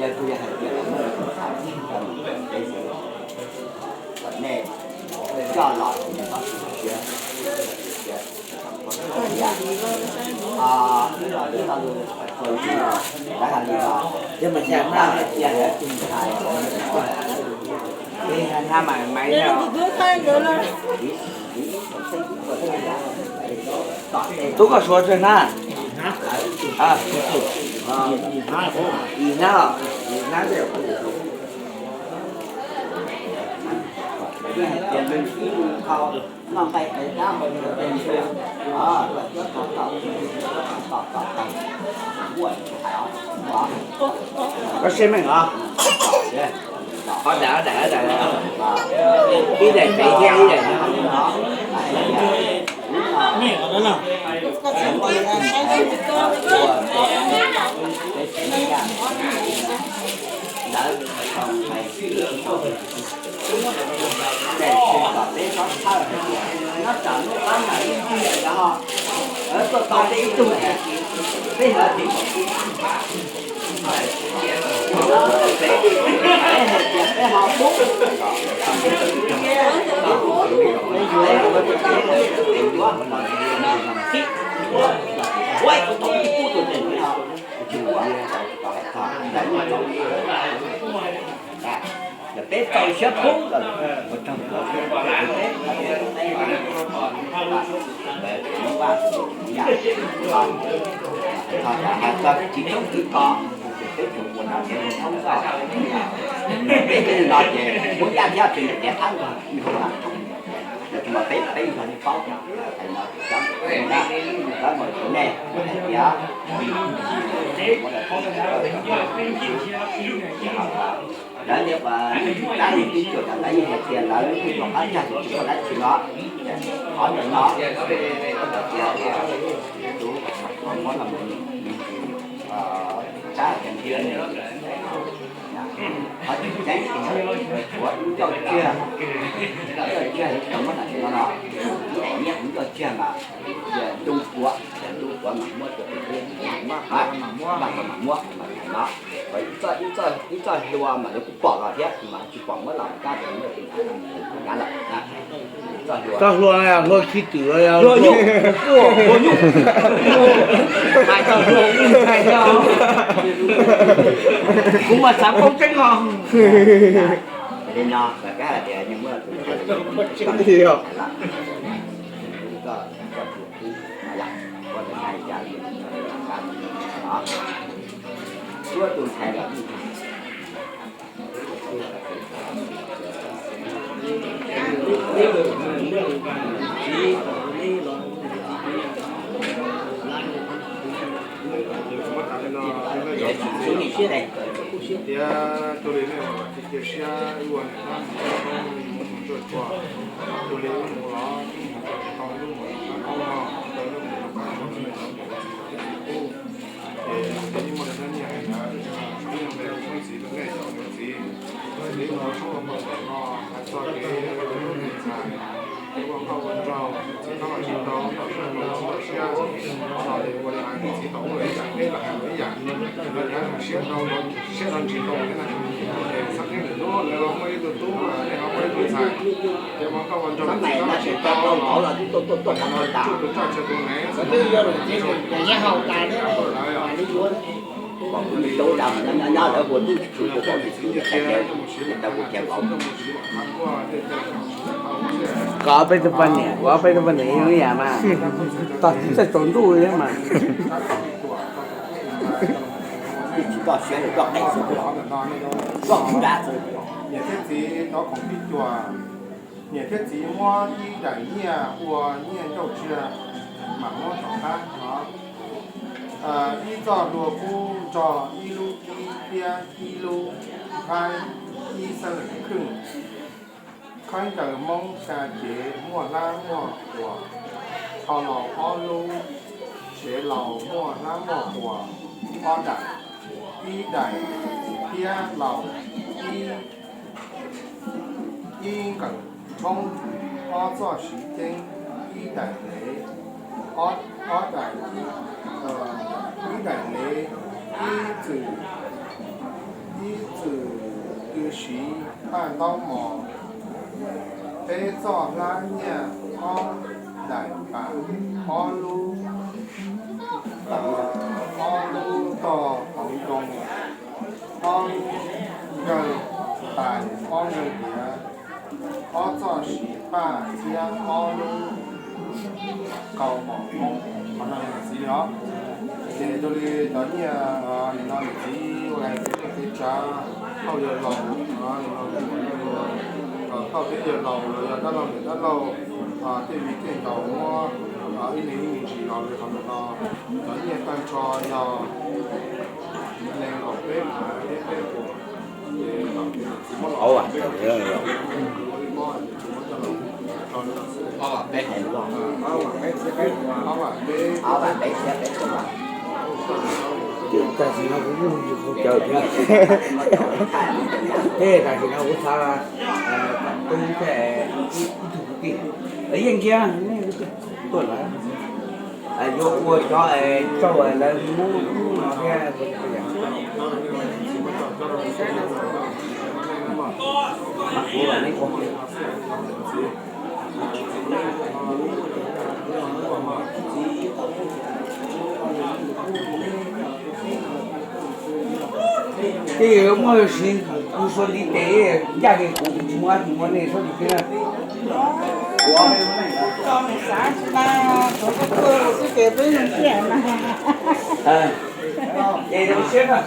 Yog kuv yog hais tias lawv muaj tus txais rau mus rau peb sawv daws kom nej coj los ces nws txhob tu siab, tu siab. Ib lo lus txuas yus lawv hais li no, yog mas xya mas cia lawv tus txais, hnab mas maiv yog Tub koj suav tsawg hnab? Ib hnab, ib hnab, ib hnab. Koj seb meej os. Ob daim, ob daim, ob daim. Ib daim pem thiab ib daim. Peb txaus siab pub lawm, ua tsaug ntau, peb tsis tshoob twv ko, peb tsuas ua no ces ua tshoob txoj, peb no ces muab yaj thiab pes niam tiav qab nrog, tsis mas peb peb nrog nej paub, hais no ces cov ntawm nej, cov ntawm nej hais tias lawv niam pas nej twb cuam tas lawv yeej hais tias lawv lub teb chaws qab tsag tsis muaj dab tsi no, qhov ntawm no tias tus muab no mus tsab tias ntiav qhov tseem ceeb tshuav ib ncauj tsiag, ib ncauj tsiag li tau muab tam sim no no, ib daim nyiaj ib ncauj tsiag mas ntu puav, ntu puav mas muab rau tus twg, npaj qhov mas muab mas hais no, ib txoj hlua mas lawv kuj pom los thiab mas tsis pom muab los kab tus muaj tus nyav lawm. Txoj hlua, hlua khib twm, hlua nyuj, hlua nyuj, hais txog hlua ntshai, kuv mas xav paub tseeb os. Li no, kab hais tias muab tus Tias tus li nej ua los tsis cia siab, wb ua niam hmab mus txog mus ntsuag tsua, tus li wb mus los wb mus tau lub mus tau qoob no, tau lub mus tau qoob no, tsis pub. Ces tus yeej muaj tus nyiaj hais tias wb yog npe ua txoob txiv rau nej cov ua txiv, tus li ua txoob ua qoob no hais txog kev ua lub ntxhais, ua nkauj ua nraug, txiv tau los tsis tau, tau siab tau siab, no li ua li hais txiv tau ua ib yam peb los hais ua ib yam, los yog siab tau, siab tau ntsis tau thiab na. Ces txheej niaj hnub lawv ho muaj ib tug tub, nej ho muaj ib tug ntxhais, ces ua nkauj ua nraug txiv tau los tsis tau, tsuj tus txaj tsawv tus nev, koj peb tug poj niam, kuv peb tug poj niam ib yam mas, tog txiv txawj tsaus ntuj thiab mas. Niam thiab txiv tau khoom tib cuag, niam thiab txiv muab ib daim nyiaj ua nyiaj ncauj tsiag mam muab tom qab no. Ib txoj hlua kub nrog ib lub kib thiab ib lub nqaib, ib xeeb lees khwj. Khaub ncaws Hmoob xya cev muaj hlab muaj quas, qho laus ob lub, tsev laus muaj hlab muaj quas ob daim, ib daim thiab laus ib, ib nkawm thoob, ob txoj siv ceeb, ib daim hlev, ob daim, ib daim hlev, ib txwm, ib txwm tw siv paj ntaub mos, peb txoj hlab nyiaj, ob daim pam, ob lub, ob lub tog hauv ntoo, ob nkawg tais, ob nkawg hiav, ob txoj siv paj thiab ob lub kaus mom Hmoob. Yog, ces zoo li cov nyiaj nim no niam txiv ua hais tias tej kev tsav, hauj yawg laus, nim no kom hauj peb yawg laus los yog dab laug niam dab laug, tej viv tej ncaus muab ib leeg ib me ntsis los li qhov ntawm no. Cov nyiaj tag nrho yog nees nkaum peb, peb, peb puas, ces niam txiv muab los, ob vam peb, ob vam peb, peb puas. Tam sim no kuv muaj yus hauv cawv thiab, ces tam sim no kuv xav kom tub thiab ib tug kwv tij, yeej kiag tuaj lawm, yuav ua cov tsaug lawv muab thiab. Tej muaj siv kuv suav ntiv tes, ncaj li kuv tsis muaj, tsis muaj nej sab tus thiab. Xav tsis mas, xav tuaj xwb ces peb zoo siab na. Ces zoo siab na.